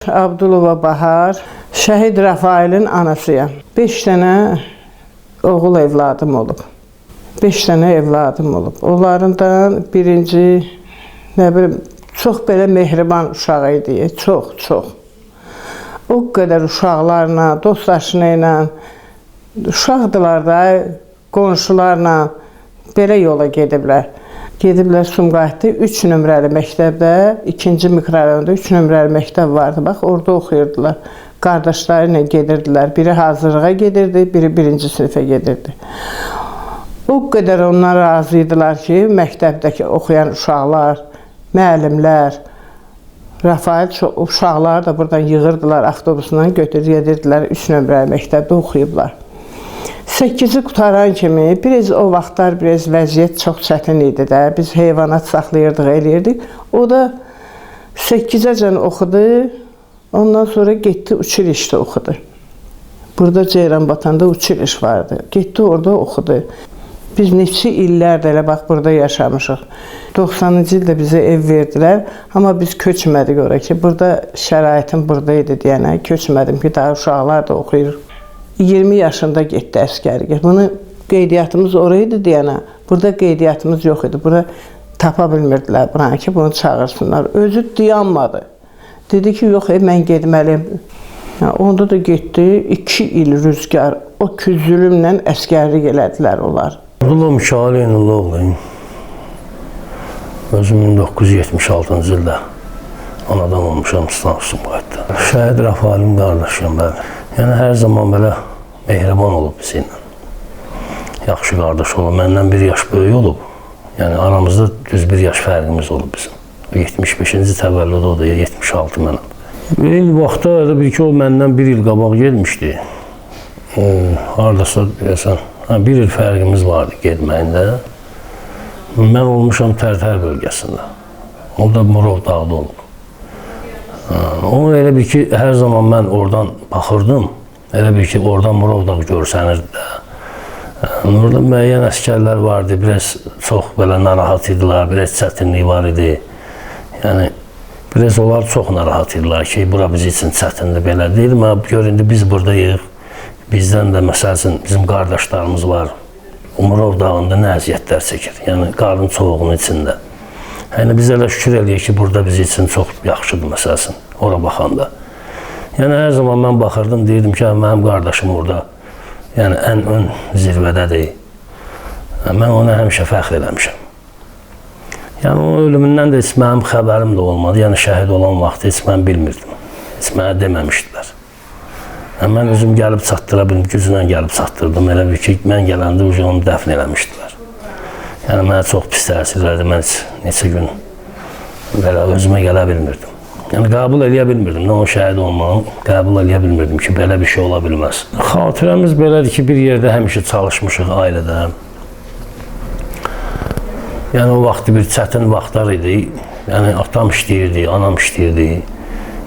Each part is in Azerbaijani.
Abdulova Bahar, Şəhid Rafailin anasıyam. 5 dənə oğul evladım olub. 5 dənə evladım olub. Onların da birinci, nə bilim, çox belə mehriban uşaq idi. Çox, çox. O qədər uşaqlarla, dostlaşını ilə, uşaqdılar da, qonşularla belə yola gediblər. Gediblər Sumqayıtda 3 nömrəli məktəbdə, 2-ci mikrorayonda 3 nömrəli məktəb vardı. Bax, orada oxuyurdular. Qardaşları ilə gedirdilər. Biri hazırlığa gedirdi, biri birinci sinifə gedirdi. O qədər onlar razı idilər ki, məktəbdəki oxuyan uşaqlar, müəllimlər, Rafael çox, uşaqları da buradan yığırdılar, avtobusla götürür gedirdilər, 3 nömrəli məktəbdə oxuyublar. 8-i qutaran kimi, biraz o vaxtlar biraz vəziyyət çox çətin idi də. Biz heyvanat saxlayırdıq, eləyirdik. O da 8-əcən oxudu. Ondan sonra getdi uçilişdə oxudu. Burada Ceyranbatanda uçiliş vardı. Getdi orada oxudu. Biz neçə illərdir elə bax burada yaşamışıq. 90-cı ildə bizə ev verdilər, amma biz köçmədik ora ki, burada şəraitim burada idi deyənə köçmədim ki, daha uşaqlar da oxuyur. 20 yaşında getdi əsgərliyə. Bunu qeydiyyatımız oraydı deyənə, burada qeydiyyatımız yox idi. Bura tapa bilmirdilər buranı ki, bunu çağırsınlar. Özü dayanmadı. Dedi ki, yox, mən getməliyim. Yəni, onda da getdi, 2 il rüzgar, o ki zülümlə əsgərlik elədilər onlar. Abdullah Mikail Eynullahoğluyum. Özüm 1976-cı ildə anadan olmuşam Sumqayıtda. Şəhid Rafailin qardaşıyam mən. Yəni hər zaman belə mehriban olub bizimlə. Yaxşı qardaş olub. Məndən bir yaş böyük olub. Yəni aramızda düz bir yaş fərqimiz olub bizim. 75-ci təvəllüd odur, 76 mənim. Eyni vaxtda elə bir ki, o məndən bir il qabaq getmişdi. Hardasa deyəsən, bir il fərqimiz vardı getməyində. Mən olmuşam Tərtər bölgəsində. O da Murov dağda olub. O elə bir ki, hər zaman mən oradan baxırdım. Elə bir ki, oradan Murov dağı görsənirdi də. Orada müəyyən əsgərlər vardı, biraz çox belə narahat idilər, biraz çətinlik var idi. Yəni, biraz onlar çox narahat idilər ki, bura biz üçün çətindir, belə deyilmi? Gör, indi biz buradayıq. Bizdən də, məsəl üçün, bizim qardaşlarımız var. Murov dağında nə əziyyətlər çəkir, yəni qarın soğuğunun içində. Yəni, biz elə şükür eləyək ki, burada biz üçün çox yaxşıdır, məsəl üçün, ora baxanda. Yəni, hər zaman mən baxırdım, deyirdim ki, mənim qardaşım orada, yəni ən ön zirvədədir. Mən ona həmişə fəxr eləmişəm. Yəni, onun ölümündən də heç mənim xəbərim də olmadı. Yəni, şəhid olan vaxtı heç mən bilmirdim. Heç mənə deməmişdilər. Yəni, mən özüm gəlib çatdıra bildim, güclə gəlib çatdırdım. Elə bir ki, mən gələndə onu dəfn eləmişdilər. Yəni, mənə çox pis təsir elədi. Mən heç neçə gün belə özümə gələ bilmirdim. Yəni, qəbul eləyə bilmirdim. Nə o şəhid olmağını qəbul eləyə bilmirdim ki, belə bir şey ola bilməz. Xatirəmiz belədir ki, bir yerdə həmişə çalışmışıq ailədə. Yəni, o vaxtı bir çətin vaxtlar idi. Yəni, atam işləyirdi, anam işləyirdi.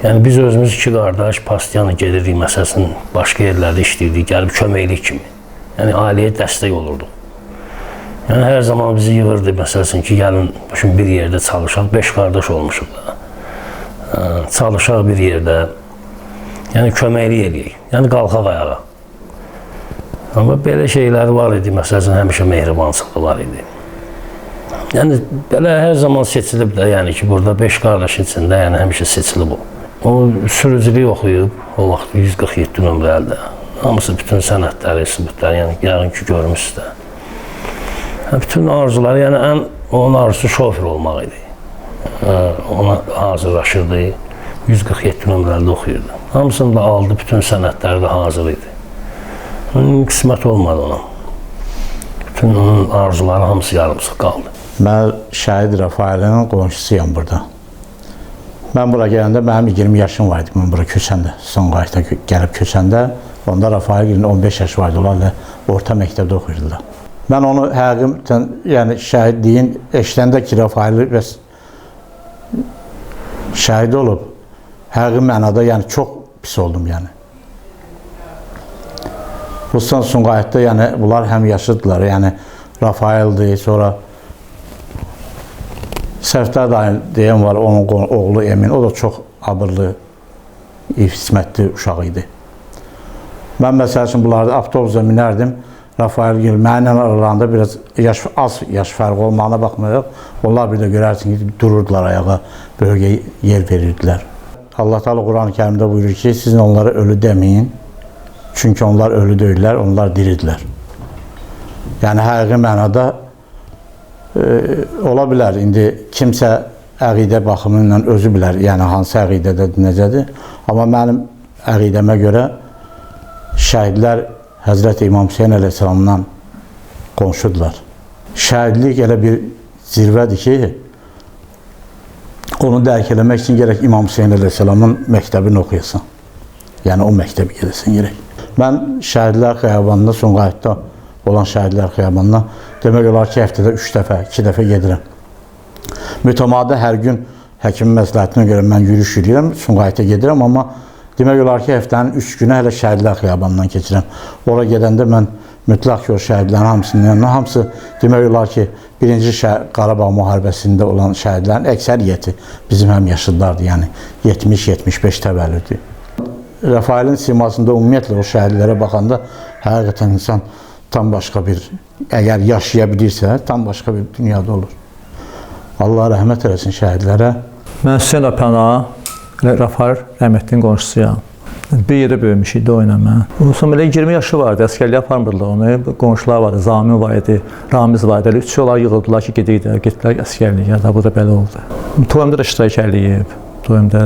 Yəni, biz özümüz iki qardaş pastiyanı gedirdik, məsələn, başqa yerlərdə işləyirdik, gəlib köməklik kimi. Yəni, ailəyə dəstək olurduq. Yəni, hər zaman bizi yığırdı, məsələn ki, gəlin, şimdi bir yerdə çalışaq, 5 qardaş olmuşuq da. Çalışaq bir yerdə, yəni köməklik eləyək, yəni qalxaq ayağa. Amma belə şeylər var idi, məsələn, həmişə mehribançılığı var idi. Yəni, belə hər zaman seçilib də, yəni ki, burada 5 qardaşın içində, yəni həmişə seçilib o. O sürücülük oxuyub, o vaxt 147 nömrəlidə. Hamısı bütün sənədləri, sübutları, yəni yəqin ki, görmüşsünüz də. Bütün arzuları, yəni ən onun arzusu şofer olmaq idi. Ona hazırlaşırdı, 147 nömrəlidə oxuyurdu. Hamısını da aldı, bütün sənədləri də hazır idi. Qismət olmadı ona. Bütün onun arzuları hamısı yarımsıq qaldı. Mən Şəhid Rafailin qonşusuyam burada. Mən bura gələndə mənim 20 yaşım var idi. Mən bura köçəndə, Sumqayıtda gəlib köçəndə, onda Rafailin 15 yaşı var idi. Onlar da orta məktəbdə oxuyurdular. Mən onu həqiqətən, yəni şəhidliyin eşidəndə ki, Rafail bəs şəhid olub, həqiqi mənada yəni çox pis oldum yəni. Xüsusən Sumqayıtda yəni bunlar həm yaşıddılar, yəni Rafaildir, sonra Səfdər dayı deyən var, onun oğlu Emin, o da çox abırlı, İsmətli uşaq idi. Mən məsəl üçün bunlarda avtobusa minərdim. Rafael Gil mənimlə aralarında biraz yaş, az yaş fərqi olmağına baxmayaraq, onlar bir də görərsin ki, dururdular ayağa, böyüyə yer verirdilər. Allah Teala Quran-ı Kərimdə buyurur ki, sizin onlara ölü deməyin, çünki onlar ölü deyirlər, onlar diridirlər. Yəni həqiqi mənada ola bilər. İndi kimsə əqidə baxımından özü bilər, yəni hansı əqidədədir, necədir. Amma mənim əqidəmə görə şəhidlər Həzrəti İmam Hüseyn əleyhissalamdan qonşudular. Şəhidlik elə bir zirvədir ki, onu dərk eləmək üçün gərək İmam Hüseyn əleyhissalamın məktəbini oxuyasan. Yəni o məktəbi gedəsən gərək. Mən Şəhidlər Xiyabanında, Sumqayıtda olan Şəhidlər Xiyabanına demək olar ki, həftədə 3 dəfə, 2 dəfə gedirəm. Mütəmadi hər gün həkimin məsləhətinə görə mən yürüyüş eləyirəm, Sumqayıta gedirəm, amma demək olar ki, həftənin 3 günü hələ Şəhidlər Xiyabanından keçirəm. Ora gedəndə mən mütləq ki, o şəhidlərin hamısının yanına, hamısı demək olar ki, birinci Qarabağ müharibəsində olan şəhidlərin əksəriyyəti bizim həm yaşlılardır, yəni 70-75 təvəllüdü. Rəfailin simasında ümumiyyətlə o şəhidlərə baxanda həqiqətən insan tam başqa bir, əgər yaşaya bilirsə, tam başqa bir dünyada olur. Allah rəhmət eləsin şəhidlərə. Mən Hüseyn Pəna, Rafael rəhmətlinin qonşusuyam. Bir yerdə böyümüşük o ilə mən. Ondan elə 20 yaşı vardı, əsgərliyə aparmırdılar onu. Qonşular vardı, Zamin var idi, Ramiz var idi. Elə üçü onlar yığıldılar ki, gedək də, getdilər əsgərliyə. Da bu da belə oldu. Toyumda da iştirak eləyib. Toyumda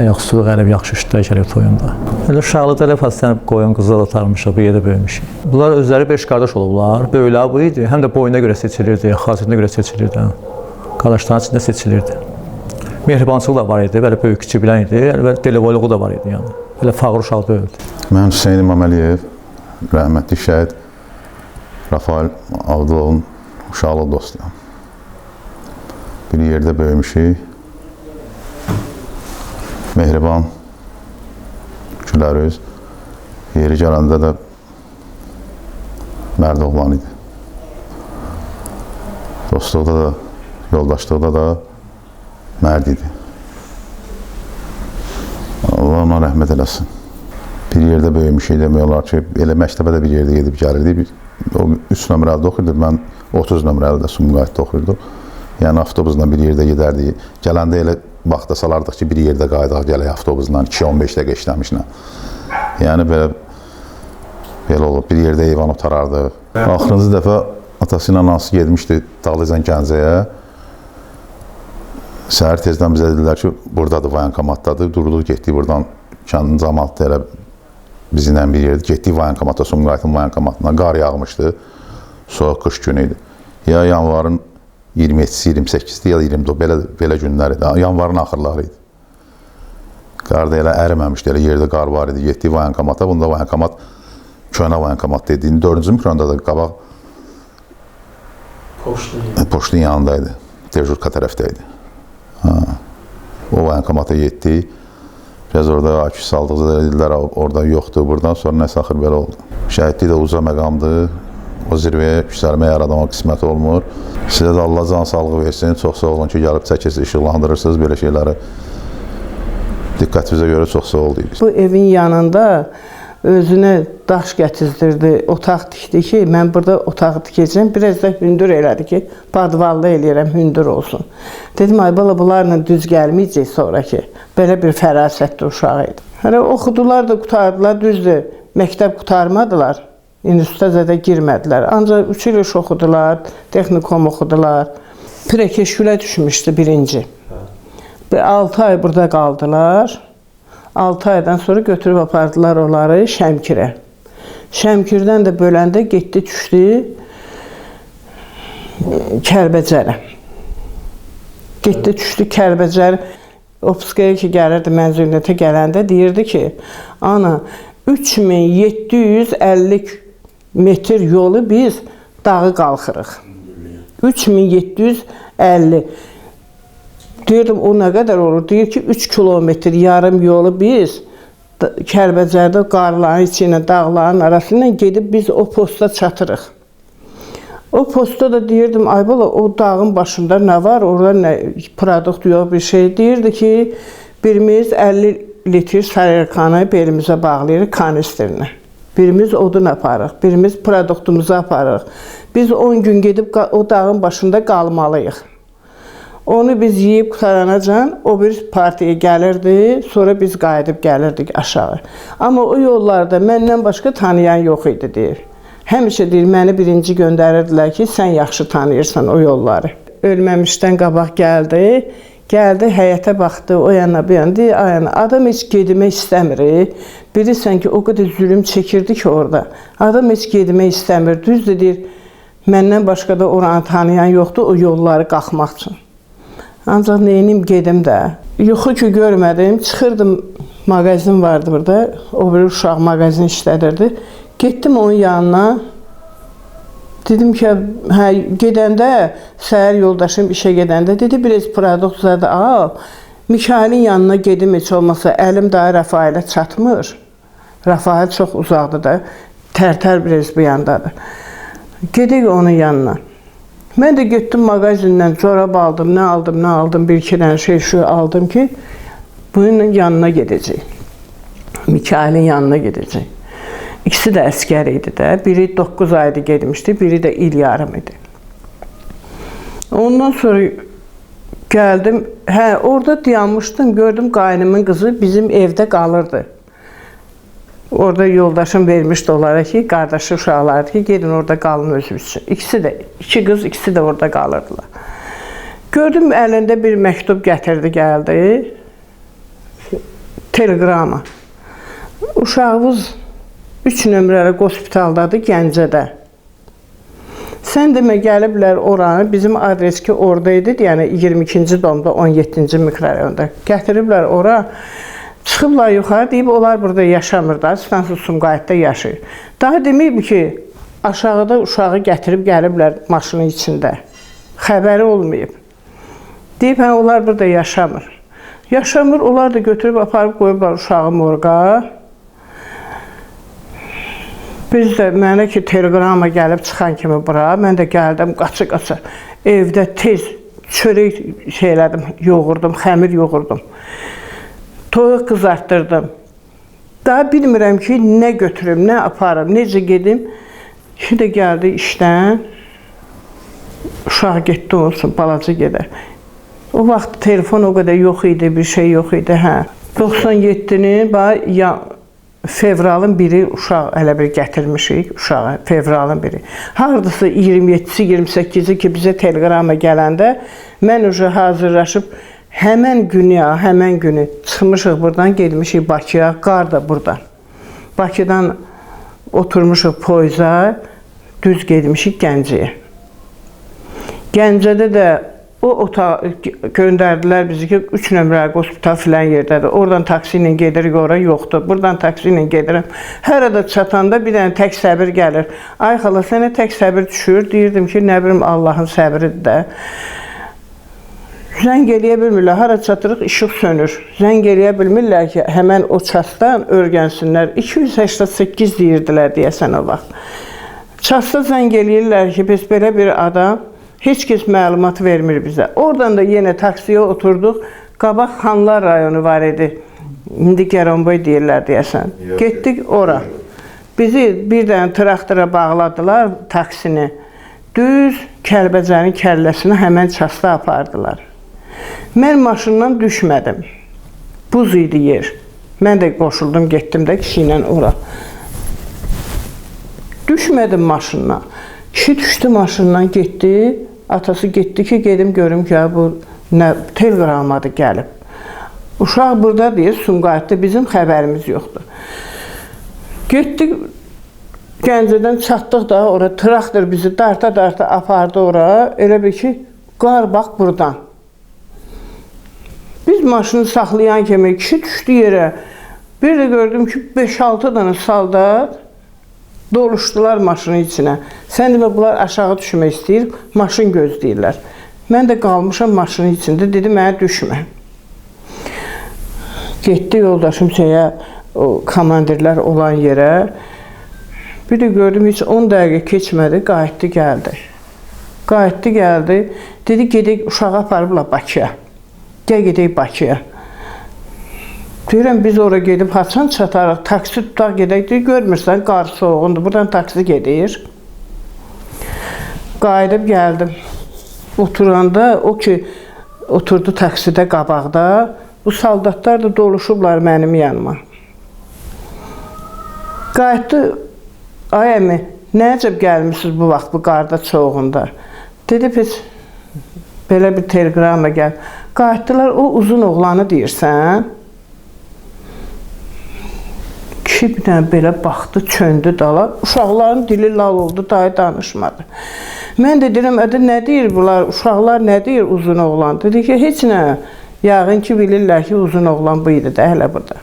ayaq üstü eləyib, yaxşı iştirak eləyib toyumda. Elə uşaqlıqda elə fəslənib qoyun qızıl atarmışıq, bir yerdə böyümüşük. Bunlar özləri 5 qardaş olublar. Böyükləri bu idi. Həm də boyuna görə seçilirdi, xasiyyətinə görə seçilirdi. Qardaşların içində seçilirdi. Mehribançılıq da var idi, belə böyük kiçik bilən idi, belə delivoyluğu da var idi yəni. Belə fağır uşaq deyildi. Mən Hüseyn İmaməliyev, rəhmətli şəhid Rafael Abdulovun uşaqlıq dostuyam. Bir yerdə böyümüşük. Mehriban, gülərüz, yeri gələndə də mərd oğlan idi. Dostluqda da, yoldaşlıqda da mərd idi. Allah ona rəhmət eləsin. Bir yerdə böyümüşük, demək olar ki, elə məktəbə də bir yerdə gedib gəlirdik. O 3 nömrəlidə oxuyurdu, mən 30 nömrəlidə Sumqayıtda oxuyurduq. Yəni avtobusla bir yerdə gedərdik. Gələndə elə vaxta salardıq ki, bir yerdə qayıdaq gələk avtobusla, 2-15 dəqiqə işləmişlə. Yəni belə olub, bir yerdə eyvan otarardıq. Axırıncı dəfə atası ilə anası getmişdi Dağlıcan Gəncəyə. Səhər tezdən bizə dedilər ki, buradadır, voyankomatdadır. Durduq, getdik buradan, kəndin cəmaatı elə bizimlə bir yerdə. Getdik voyankomata, Sumqayıtın voyankomatına. Qar yağmışdı, soyuq qış günü idi. Ya yanvarın 27-si, 28-si, ya 29, belə günlər idi. Yanvarın axırları idi. Qar da elə əriməmişdi, elə yerdə qar var idi. Getdik voyankomata, bunda voyankomat, köhnə voyankomat dediyini, 4-cü mikrorayonda da qabaq poçtun yanındaydı, Dejurka tərəfdə idi. O voyankomata getdik. Biraz orada AQ saldıqca da dedilər, orada yoxdur, buradan sonra nəsə axır belə oldu. Şəhidlik də uca məqamdır. O zirvəyə yüksəlməyə hər adama qismət olmur. Sizə də Allah can sağlığı versin. Çox sağ olun ki, gəlib çəkirsiniz, işıqlandırırsınız belə şeyləri. Diqqətinizə görə çox sağ ol deyirik. Bu evin yanında özünə daş gətizdirdi, otaq tikdi ki, mən burada otaq tikəcəm. Biraz da hündür elədi ki, padvalda eləyirəm, hündür olsun. Dedim, ay bala, bunlarla düz gəlməyəcək sonraki. Belə bir fərasətli uşaq idi. Hələ oxudular da, qurtardılar, düzdür, məktəb qurtarmadılar. İnstitutə də girmədilər. Ancaq 3 il iş oxudular, texnikum oxudular. Pirekeşgülə düşmüşdü birinci. 6 ay burada qaldılar. 6 aydan sonra götürüb apardılar onları Şəmkirə. Şəmkirdən də böləndə getdi, düşdü Kəlbəcərə. Getdi, düşdü Kəlbəcər. Opskaya ki, gəlirdi mənziliyyətə gələndə deyirdi ki, ana, 3750 metr yolu biz dağı qalxırıq. 3750. Deyirdim, o nə qədər olur? Deyir ki, 3 kilometr yarım yolu biz Kəlbəcərdə qarların içi ilə, dağların arasından gedib biz o posta çatırıq. O posta da deyirdim, ay bala, o dağın başında nə var, orada nə produkt yox bir şey. Deyirdi ki, birimiz 50 litr sarerkanı belimizə bağlayırıq kanistrinə. Birimiz odun aparırıq, birimiz produktumuzu aparırıq. Biz 10 gün gedib o dağın başında qalmalıyıq. Onu biz yeyib qurtaranacan o bir partiya gəlirdi, sonra biz qayıdıb gəlirdik aşağı. Amma o yollarda məndən başqa tanıyan yox idi deyir. Həmişə deyir, məni birinci göndərirdilər ki, sən yaxşı tanıyırsan o yolları. Ölməmişdən qabaq gəldi, gəldi həyətə baxdı, o yana bu yana, deyir, ay ana, adam heç getmək istəmir. Bilirsən ki, o qədər zülüm çəkirdi ki orada. Adam heç getmək istəmir. Düzdür deyir, məndən başqa da oranı tanıyan yoxdur o yolları qalxmaq üçün. Ancaq neyinim gedim də. Yuxu ki görmədim, çıxırdım, mağazin vardı burada, o bir uşaq mağazin işlədirdi. Getdim onun yanına, dedim ki, hə, gedəndə, səhər yoldaşım işə gedəndə, dedi, biraz produkt zadı al, Mikailin yanına gedim heç olmasa, əlim daha Rəfailə çatmır. Rəfail çox uzaqdır da, Tərtər biraz bu yandadır. Gedək onun yanına. Mən də getdim mağazindən corab aldım, nə aldım, nə aldım, bir iki dənə şey şu aldım ki, bunun yanına gedəcək. Mikailin yanına gedəcək. İkisi də əskər idi də. Biri 9 ayda getmişdi, biri də il yarım idi. Ondan sonra gəldim, hə, orada dayanmışdım, gördüm qaynımın qızı bizim evdə qalırdı. Orada yoldaşım vermişdi onlara ki, qardaşı uşaqlardı ki, gedin orada qalın özünüz üçün. İkisi də, iki qız, ikisi də orada qalırdılar. Gördüm əlində bir məktub gətirdi, gəldi. Teleqrama. Uşağımız 3 nömrəli hospitaldadır Gəncədə. Sən demə gəliblər oranı, bizim adres ki orada idi, yəni 22-ci domda, 17-ci mikrorayonda. Gətiriblər ora. Çıxıblar yuxarı, deyib, onlar burada yaşamır da, Stansiya Sumqayıtda yaşayır. Daha deməyib ki, aşağıda uşağı gətirib gəliblər maşının içində. Xəbəri olmayıb. Deyib, hə, onlar burada yaşamır. Yaşamır, onlar da götürüb aparıb qoyublar uşağı morqa. Biz də mənə ki, teleqrama gəlib çıxan kimi bura, mən də gəldim qaça-qaça. Evdə tez çörək şey elədim, yoğurdum, xəmir yoğurdum. Toyuq qızartdırdım. Daha bilmirəm ki, nə götürüm, nə aparım, necə gedim. Kişi də gəldi işdən, uşaq getdi olsun, balaca gedər. O vaxt telefon o qədər yox idi, bir şey yox idi, hə. 97-nin fevralın biri uşaq hələ bir gətirmişik, uşağı, fevralın biri. Hardasa 27-si, 28-i ki, bizə teleqrama gələndə mən uca hazırlaşıb həmən günü, ya, həmən günü çıxmışıq buradan, getmişik Bakıya, qar da buradan. Bakıdan oturmuşuq poyza, düz getmişik Gəncəyə. Gəncədə də o otağa göndərdilər bizi ki, 3 nömrəli hospital filan yerdədir. Oradan taksi ilə gedirik, ora yoxdur. Buradan taksi ilə gedirəm. Hər ada çatanda bir dənə tək səbir gəlir. Ay xala, sənə tək səbir düşür. Deyirdim ki, nə bilim Allahın səbridir də. Zəng eləyə bilmirlər. Hara çatırıq, işıq sönür. Zəng eləyə bilmirlər ki, həmən o çasdan örgənsinlər. 288 deyirdilər deyəsən o vaxt. Çasda zəng eləyirlər ki, biz belə bir adam, heç kəs məlumat vermir bizə. Oradan da yenə taksiyə oturduq. Qabaq Xanlar rayonu var idi. İndi Gəranboy deyirlər deyəsən. Getdik ora. Bizi bir dənə traktora bağladılar taksini. Düz Kəlbəcərin kəlləsinə həmən çasda apardılar. Mən maşından düşmədim. Buz idi yer. Mən də qoşuldum, getdim də kişi ilə ora. Düşmədim maşından. Kişi düşdü maşından, getdi. Atası getdi ki, gedim görüm ki, bu nə teleqramadır gəlib. Uşaq burada deyir, Sumqayıtda bizim xəbərimiz yoxdur. Getdik, Gəncədən çatdıq da ora, traktor bizi darta-darta apardı ora. Elə bil ki, qar bax buradan. Biz maşını saxlayan kimi kişi düşdü yerə. Bir də gördüm ki, 5-6 dənə soldat doluşdular maşının içinə. Sən demə, bunlar aşağı düşmək istəyir, maşın gözləyirlər. Mən də qalmışam maşının içində, dedi, mənə düşmə. Getdi yoldaşım şeyə, o komandirlər olan yerə. Bir də gördüm, heç 10 dəqiqə keçmədi, qayıtdı, gəldi. Qayıtdı, gəldi. Dedi, gedək, uşağı aparıblar Bakıya. Gəl gedək Bakıya. Deyirəm, biz ora gedib haçan çatarıq, taksi tutaq gedək. Deyir, görmürsən, qar soğundur, buradan taksi gedir. Qayıdıb gəldim. Oturanda, o ki, oturdu taksidə qabaqda, bu saldatlar da doluşublar mənim yanıma. Qayıtdı, ay əmi, nə əcəb gəlmişsiniz bu vaxt bu qarda soğunda? Dedi, heç belə bir teleqramla gəl. Qayıtdılar, o uzun oğlanı deyirsən. Kişi bir dənə belə baxdı, çöndü dala. Uşaqların dili lal oldu, dayı danışmadı. Mən də deyirəm, ədə nə deyir bunlar, uşaqlar nə deyir uzun oğlan? Dedi ki, heç nə. Yəqin ki, bilirlər ki, uzun oğlan bu idi də hələ burada.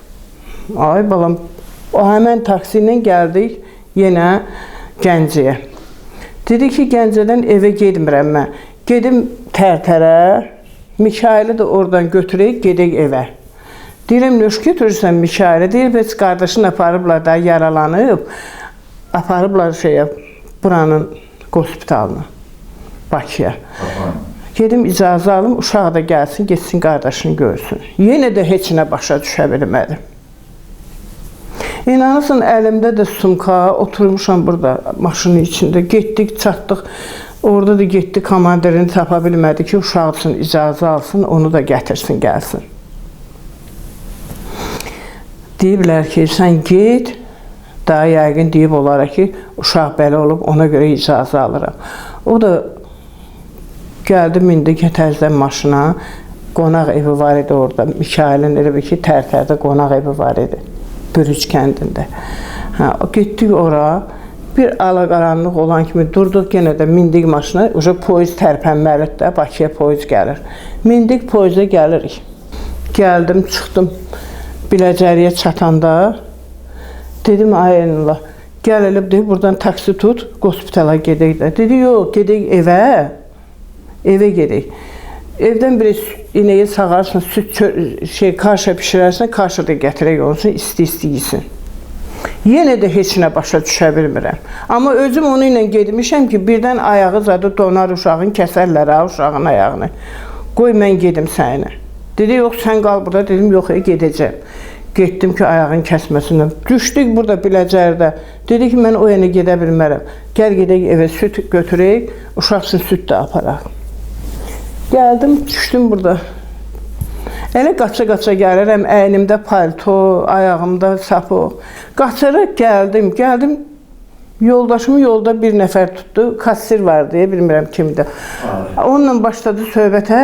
Ay balam, o həmən taksi ilə gəldik yenə Gəncəyə. Dedi ki, Gəncədən evə getmirəm mən. Gedim Tərtərə, Mikaili də oradan götürək, gedək evə. Deyirəm, nöş götürürsən Mikaili? Deyir, heç qardaşını aparıblar da yaralanıb, aparıblar şeyə, buranın hospitalına, Bakıya. Gedim icazə alım, uşaq da gəlsin, getsin qardaşını görsün. Yenə də heç nə başa düşə bilmədim. İnanırsın, əlimdə də sumka, oturmuşam burada maşının içində. Getdik, çatdıq. Orada da getdi, komandirini tapa bilmədi ki, uşaq üçün icazə alsın, onu da gətirsin, gəlsin. Deyiblər ki, sən get, daha yəqin deyib olaraq ki, uşaq belə olub, ona görə icazə alıram. O da gəldi, mindi ki, təzədən maşına, qonaq evi var idi orada. Mikailin elə bil ki, Tərtərdə qonaq evi var idi, Bürüc kəndində. Hə, getdik ora, bir alaqaranlıq olan kimi durduq, yenə də mindik maşına, uca poyuz tərpənməlidir də, Bakıya poyuz gəlir. Mindik, poyuza gəlirik. Gəldim, çıxdım Biləcəriyə çatanda, dedim, ay Allah, gəl elə deyib, buradan taksi tut, hospitala gedək də. Dedi, yox, gedək evə, evə gedək. Evdən bir inəyi sağarsın, süd, kaşa pişirərsən, kaşa da gətirək olsun, isti-isti yesin. Yenə də heç nə başa düşə bilmirəm. Amma özüm onu ilə getmişəm ki, birdən ayağı zadı donar uşağın, kəsərlər ha uşağın ayağını. Qoy mən gedim səninə. Dedi, yox, sən qal burada. Dedim, yox, gedəcəm. Getdim ki, ayağın kəsməsindən. Düşdük burada Biləcərdə. Dedi ki, mən o yana gedə bilmərəm. Gəl gedək evə, süd götürək, uşaq üçün süd də aparaq. Gəldim, düşdüm burada. Elə qaça-qaça gəlirəm, əynimdə palto, ayağımda sapıq. Qaçaraq gəldim, gəldim. Yoldaşımı yolda bir nəfər tutdu, kassir var deyə, bilmirəm kimdir. Onunla başladı söhbətə.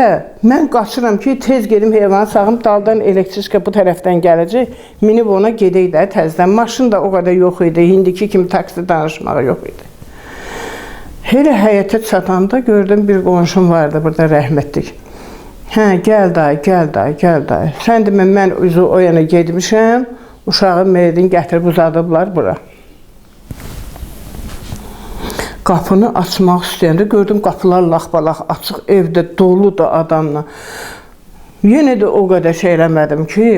Mən qaçıram ki, tez gedim heyvanı sağım, daldan elektriska bu tərəfdən gələcək, minib ona gedək də təzdən. Maşın da o qədər yox idi, indiki kimi taksi danışmağı yox idi. Elə həyətə çatanda gördüm bir qonşum vardı burada rəhmətlik. Hə, gəl dayı, gəl dayı, gəl dayı. Sən demə, mən üzü o yana getmişəm, uşağı meyidin gətirib uzadıblar bura. Qapını açmaq istəyəndə gördüm qapılar laxbalaq açıq, evdə dolu da adamla. Yenə də o qədər şey eləmədim ki,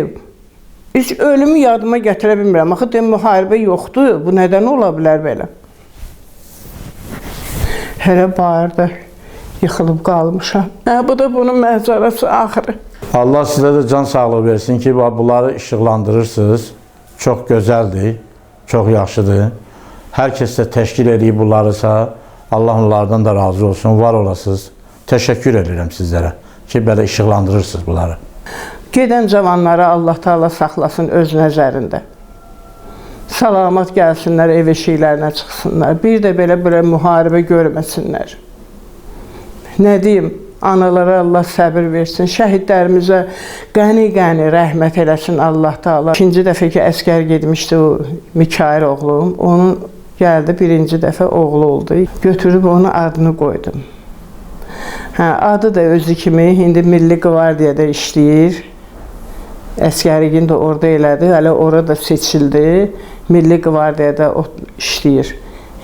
heç ölümü yadıma gətirə bilmirəm. Axı deyim, müharibə yoxdur, bu nədən ola bilər belə? Hələ bayırda yıxılıb qalmışam. Hə, bu da bunun məcarası axırı. Allah sizə də can sağlığı versin ki, bunları işıqlandırırsınız. Çox gözəldir, çox yaxşıdır. Hər kəs də təşkil edib bunlarısa, Allah onlardan da razı olsun, var olasınız. Təşəkkür edirəm sizlərə ki, belə işıqlandırırsınız bunları. Gedən cavanlara Allah Teala saxlasın öz nəzərində. Salamat gəlsinlər, ev eşiklərinə çıxsınlar. Bir də belə-belə müharibə görməsinlər. Nə deyim, analara Allah səbir versin, şəhidlərimizə qəni-qəni rəhmət eləsin Allah Teala. İkinci dəfə ki, əskər getmişdi o Mikail oğlum, onun gəldi birinci dəfə oğlu oldu. Götürüb onun adını qoydum. Hə, adı da özü kimi indi Milli Qvardiyada işləyir. Əskərliyini də orada elədi, hələ orada seçildi. Milli Qvardiyada işləyir.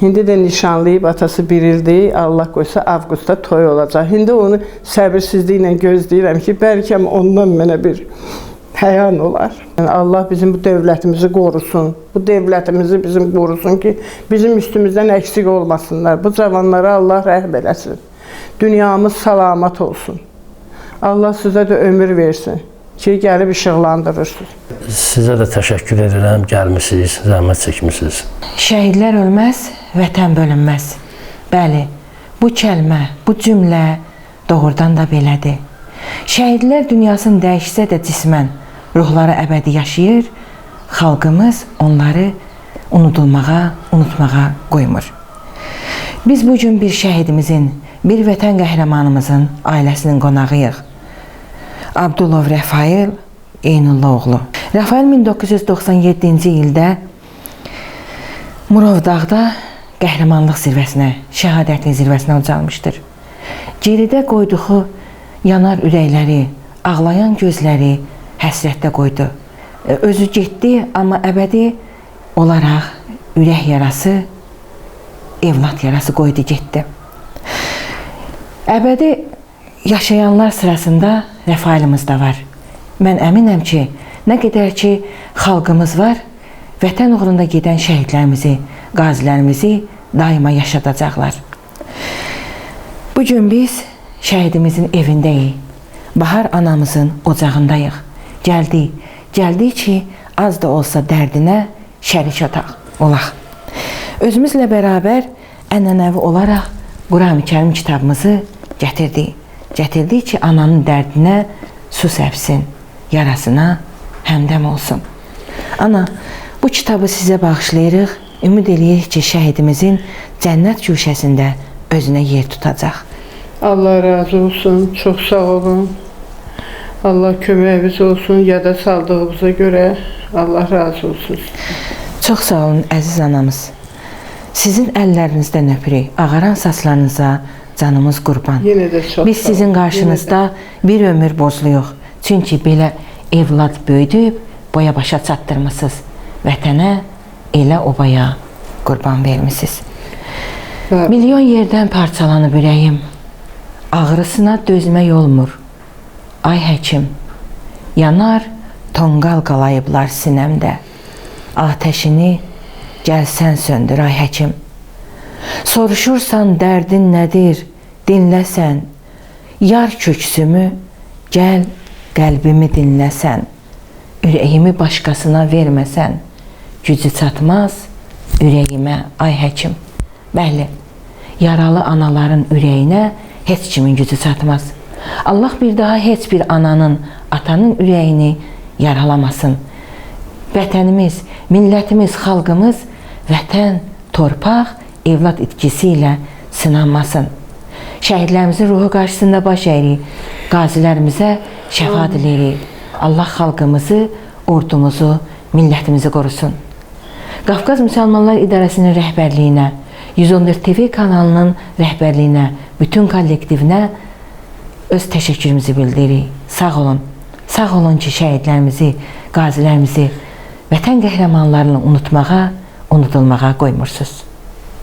İndi də nişanlayıb, atası bir ildir, Allah qoysa avqustda toy olacaq. İndi onu səbirsizliklə gözləyirəm ki, bəlkə ondan mənə bir həyan olar. Yəni, Allah bizim bu dövlətimizi qorusun, bu dövlətimizi bizim qorusun ki, bizim üstümüzdən əksik olmasınlar. Bu cavanlara Allah rəhm eləsin. Dünyamız salamat olsun. Allah sizə də ömür versin. ki, gəlib işıqlandırırsınız. Sizə də təşəkkür edirəm, gəlmisiniz, zəhmət çəkmisiniz. Şəhidlər ölməz, vətən bölünməz. Bəli, bu kəlmə, bu cümlə doğrudan da belədir. Şəhidlər dünyasını dəyişsə də cismən ruhları əbədi yaşayır, xalqımız onları unudulmağa, unutmağa qoymur. Biz bu gün bir şəhidimizin, bir vətən qəhrəmanımızın ailəsinin qonağıyıq. Abdulov Rəfail Eynulla oğlu. Rəfail 1997-ci ildə Murov dağda qəhrəmanlıq zirvəsinə, şəhadətin zirvəsinə ucalmışdır. Geridə qoyduğu yanar ürəkləri, ağlayan gözləri həsrətdə qoydu. Özü getdi, amma əbədi olaraq ürək yarası, evlad yarası qoydu, getdi. Əbədi yaşayanlar sırasında Rəfailimiz də var. Mən əminəm ki, nə qədər ki xalqımız var, vətən uğrunda gedən şəhidlərimizi, qazilərimizi daima yaşadacaqlar. Bu gün biz şəhidimizin evindəyik. Bahar anamızın ocağındayıq. Gəldik, gəldik ki, az da olsa dərdinə şərik olaq. Özümüzlə bərabər ənənəvi olaraq Qur'an-ı Kərim kitabımızı gətirdik. Gətirdik ki, ananın dərdinə su səpsin, yarasına həmdəm olsun. Ana, bu kitabı sizə bağışlayırıq. Ümid eləyirik ki, şəhidimizin cənnət güşəsində özünə yer tutacaq. Allah razı olsun, çox sağ olun. Allah köməyimiz olsun, yada saldığımıza görə Allah razı olsun. Çox sağ olun, əziz anamız. Sizin əllərinizdən öpürük, ağaran saçlarınıza canımız qurban. Yenə də çox Biz sizin qarşınızda bir ömür borcluyuq. Çünki belə evlad böyüdüb, boya başa çatdırmısınız. Vətənə, elə obaya qurban vermisiniz. Milyon yerdən parçalanıb ürəyim, ağrısına dözmək olmur. Ay həkim, yanar tonqal qalayıblar sinəmdə. Atəşini gəlsən söndür ay həkim. Soruşursan dərdin nədir, dinləsən. Yar köksümü, gəl qəlbimi dinləsən. Ürəyimi başqasına verməsən, gücü çatmaz ürəyimə ay həkim. Bəli, yaralı anaların ürəyinə heç kimin gücü çatmaz. Allah bir daha heç bir ananın, atanın ürəyini yaralamasın. Vətənimiz, millətimiz, xalqımız vətən, torpaq, evlad itkisi ilə sınanmasın. Şəhidlərimizin ruhu qarşısında baş əyirik. Qazilərimizə şəfa diləyirik. Allah xalqımızı, ordumuzu, millətimizi qorusun. Qafqaz Müsəlmanlar İdarəsinin rəhbərliyinə, 114 TV kanalının rəhbərliyinə, bütün kollektivinə öz təşəkkürümüzü bildiririk. Sağ olun. Sağ olun ki, şəhidlərimizi, qazilərimizi, vətən qəhrəmanlarını unutmağa, unudulmağa qoymursunuz.